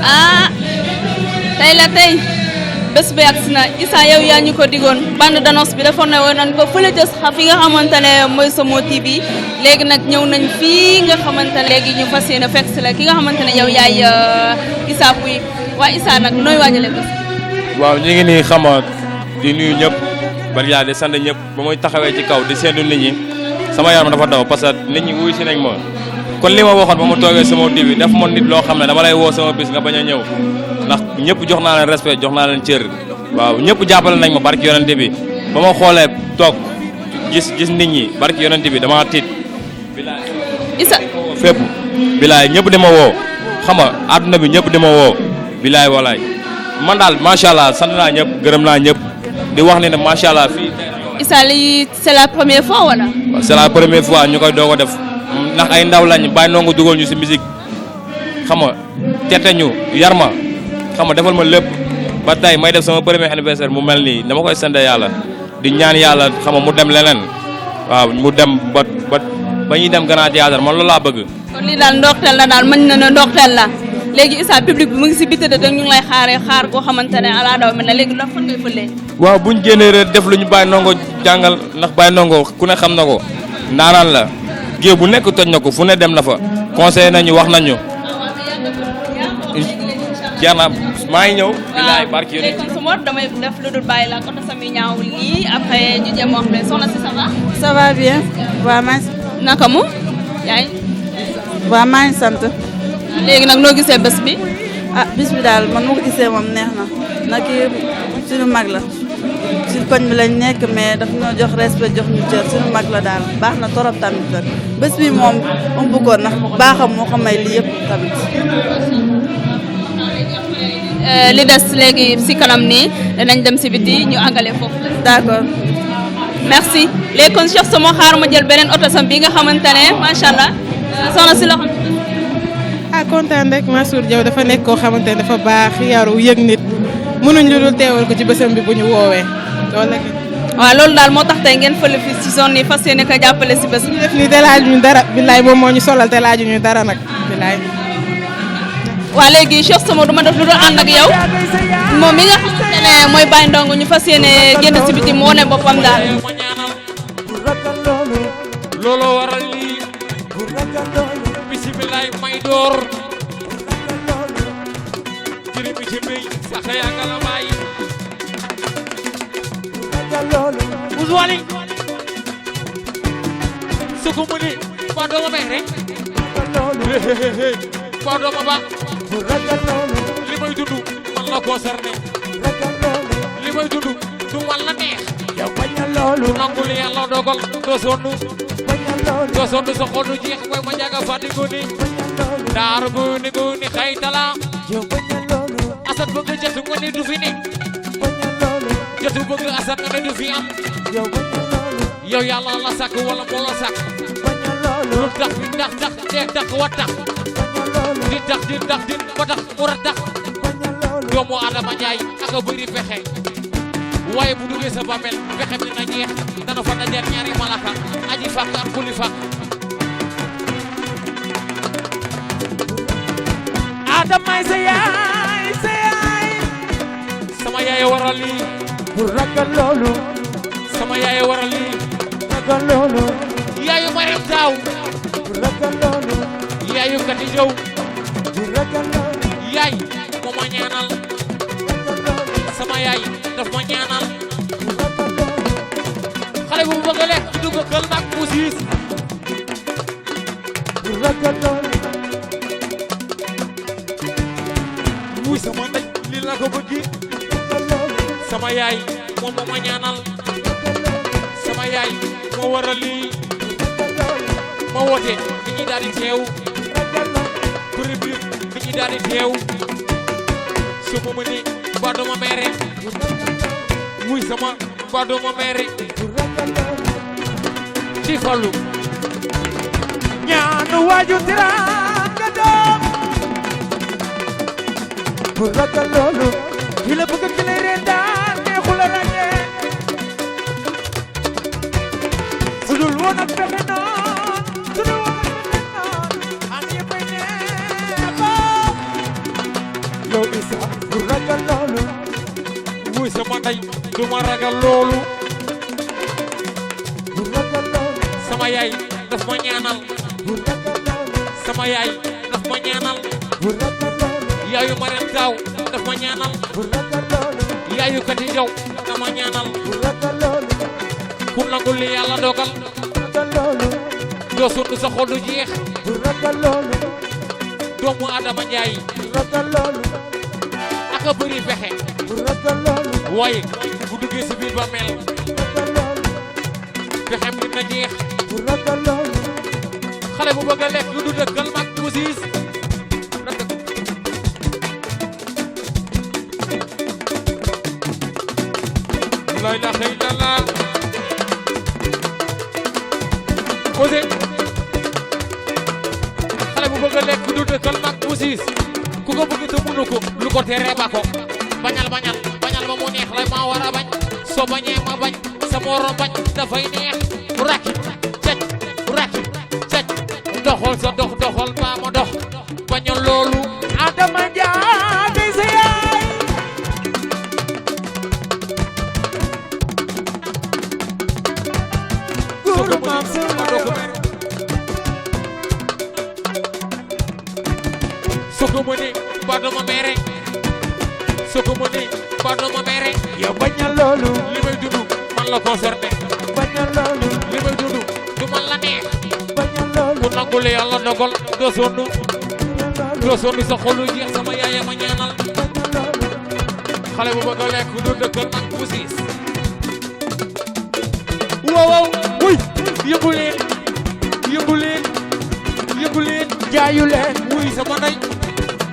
ah tey la tey bés bi agsi na Issa yow yaa ñu ko digoon bande d'annonce bi defoon na woon nañ ko fële ca fi nga xamante ne mooy SOMO TV léegi nag ñëw nañ fii nga xamante ne léegi ñu fas yéene fekk si la ki nga xamante ne yow yaay Issa Pouye waa Issa nag nooy waajale bés. waaw ñu ngi nii xama di nuyu ñëpp bari yaa di sant ñëpp ba muy taxawee ci kaw di seetlu nit ñi sama yaram dafa daw parce que nit ñi wuyu si nañ ma kon li ma waxoon ba mu toogee SOMO TV def ma nit loo xam ne dama lay woo sama bis nga bañ a ñëw ndax ñëpp jox naa leen respect jox naa leen cër waaw ñëpp jàppale nañ ma barki yonente bi ba ma xoolee toog gis nit ñi barki yonente bi dama tiit bilaay Issa fépp bilaay ñëpp di ma woo xam nga àdduna bi ñëpp di ma woo bilaay walaay man daal macha allah sant naa ñëpp gërëm naa ñëpp di wax ne macha allah fii. Issa lii c'est la première fois wala. waaw c'est la première fois ñu koy doog a def ndax ay ndaw lañ bàyyi nongu dugal ñu si musique xam nga tete ñu yar ma xam nga defal ma lépp ba tey may def sama premier anniversaire mu mel nii dama koy sant yàlla di ñaan yàlla xam nga mu dem leneen waaw mu dem ba ñuy dem Grand Théâtre man loolu laa bëgg. kon lii daal ndorteel la daal mën na ne ndorteel la léegi Issa public bi mu ngi si bitti de ñu ngi lay xaar koo xamante ne ala daw mel ne léegi ndax fan ngay fëlee. waaw buñ génnee rek def lu ñu bàyyi nongo jàngal ndax bàyyi nongo ku ne xam na ko ndaanaan la géew bu nekk toj na ko fu ne dem na fa conseillé nañu wax nañu. jeex na maa ngi ñëw. bilaay barki yéen kon su ma damay def lu dul bàyyi la oto sami ñaawul lii après ñu jéem wax ne soxna si ça va. ça va bien. waaw maa ngi. naka mu. yaay. waaw maa ngi sant. léegi nag noo gisee bés bi. ah bis bi daal man moo ko gisee moom neex na nag kii suñu mag la ci koñ bi lañ nekk mais daf ñoo jox respect jox ñu cër suñu mag la daal baax na torop tamit nag bés bi moom mu bëggoon ndax baaxam moo ko may lii yëpp tamit. li des léegi si kanam nii danañ dem si biti ñu àggale foofu. d'accord. merci léegi kon Cheikh Somo xaar ma jël beneen oto sam bi nga xamante ne macha allah soxna si loxo. ah kontaan rek Mansour Diaw dafa nekk koo xamante ne dafa baax yaru yëg nit mënuñ lu dul teewal ko ci bésam bi bu ñu woowee loolu la. waaw loolu daal moo tax tey ngeen fële fii si zone yi fas yéene ko jàppale si bés. ñu def nii te laaju ñu dara billaay moom moo ñu solal te laaju ñu dara nag billaay. waa léegi Cheikh Somo du ma def lu dul ànd ak yow moom mi nga xamante ne mooy Baye Ndongo ñu fas yéene génn si biti mu wane boppam daal. looloo waral lii bisimilaay may door jëri bi ci mbéy sax yaa nga la bàyyi BEUZ wali su ko mu ni ba dooma may rek ba dooma ba li may dund man la concerné li may dund du man la neex nangul yàlla dogal doo sonnu sa xol du jeex mooy ma jaaga fàttali ni daar bu ni xaytala asat bëgg jotu nga ne du fi ne jotu bëgg asat nga ne du fi am yow yàlla la sàkk wala moo la sàkk lu tax di tax dee tax wa tax di tax ba tax mu ra tax doomu Adama Njaay ak a bëri pexe waaye bu duggee sa bàmmeel pexe bi dina jeex dana fa dajeel ñaari malaka aji fàq ak kuli fàq Adama sa yaay sama yaay waral lii bu ragal loolu sama yaay waral lii ragal loolu yaayu Mariam Taaw bu ragal loolu yaayu Kati Jow bu ragal loolu yaay moo ma ñaanal sama yaay daf ma ñaanal xale bu bëgg lekk dugg kër nag mu siis bu ragal loolu muy sama ndey lii la ko bëgg sama yaay moom moo ma ñaanal sama yaay moo waral lii ma woote nit ñi daal di teew public nit ñi daal di teew su ma mënee ba dooma mere muy sama ba dooma mere ci fallu ñaanu waaju tiraanga doom bu ragal loolu ki la bëgg ki lay reetaan neexu la ràññee su dul woon ak pexe noon su dul woon ak pexe noon ak ñëppay neexoo wuy sama ndey du ma ragal loolu sama yaay daf ma ñaanal sama yaay daf ma ñaanal yaayu Mariam Taw daf ma ñaanal yaayu Kati Jaw daf ma ñaanal ku nangul li yàlla dogal doo sonn sa xol du jeex doomu Adama Njaay aka bëri pexe waaye bu duggee si biir ba mel pexem dina jeex xale bu bëgg a lekk lu du dëkkal mag bu siis la ilaha illallah Osé xale bu bëgg a lekk lu du dëkkal mag bu siis ku ko bëgg te mënu ko lu ko tere ba ko bañal bañal bañal ba mu neex la ma war a bañ soo bañee ma bañ sa morom bañ dafay neex rakki cec rakki cec doxal sa dox doxal ba ma dox bañal loolu Adama Njaay sa yaay góor maam sa yaay soko mo ni ba dama mere soko mo ni ba dama mere yow bañal loolu li may dund man la concerné bañal loolu li may dund du man la neex bañal loolu ku nangul yàlla dogal doo sonn sa xolu jeex sama yaay ma ñaanal xale bu bëgg a lekk du dëkkal nag bu siis waaw wuy yëngu leen yëngu leen yëngu leen jaayu leen wuy sama ndey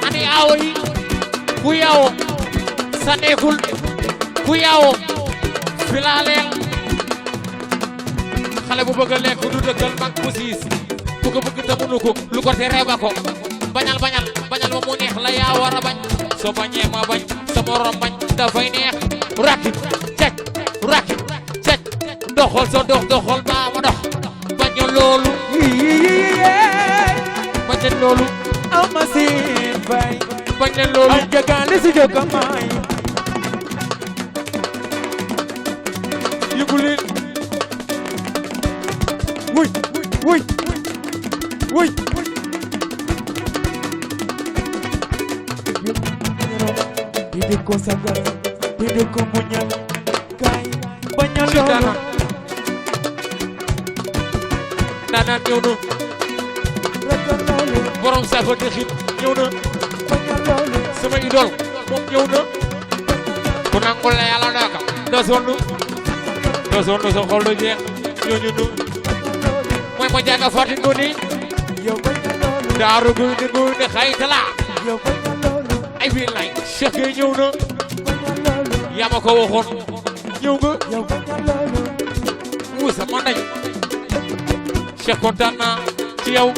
ani aawo yi ku yaawo sa neeful ku yaawo filaaleel xale bu bëgg a lekk du dëkkal mag bu siis ku ko bëgg te mënu ko lu ko tere ba ko bañal bañal bañal ba mu neex la yaa war a bañ soo bañee ma bañ sa morom bañ dafay neex rakki cek doxal sa dox doxal ba ma dox bañal loolu bañal loolu ama siin bay bañal loolu am jagaale si joka may yëgu leen wuy wuy wuy dide ko sagal dide ko muñal kay bañal loolu nana ñëw na borom safa de xit ñëw na sama idol moom ñëw na ku nangul la yàlla daka doo sonn sa xol du jeex ñooñu nu mooy ma jaaga fati ngoni daaru guy ne guy ne xaytala ay bi lay Cheikh Gueye ñëw na yaa ma ko waxoon ñëw nga wu sama ndey Cheikh kontaan naa ci yow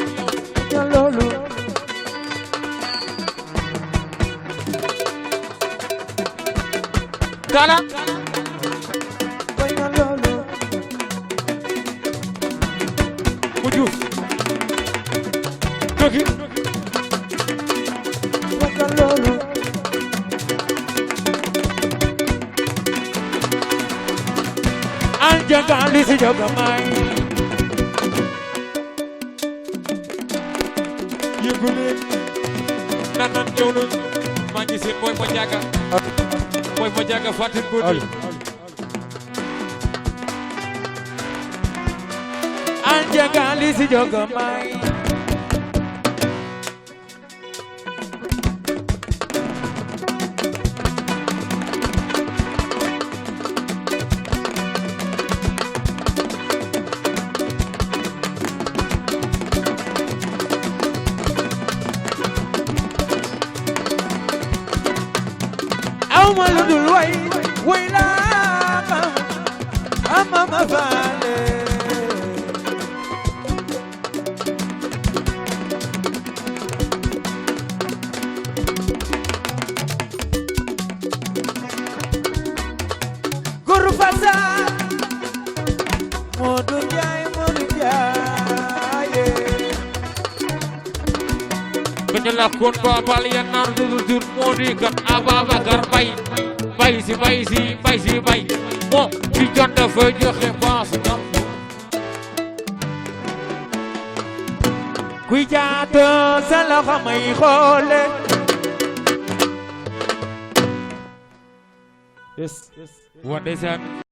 Talla mu juuf dogi Jangan di sejoga mai Yëguleen nanan ñëw na maa ngi seen mooy ma jaaga Fatou Ngoni an jangan di sejoga mai maludul way la ama ma faale guru fasa Modu Njaay Kenyalakun babalian nar dudur modi kan Ababakar Bay bay si bay moom ci jon dafa joxe paas kuy jaata sa loxo may xoole yes wa ndeysaan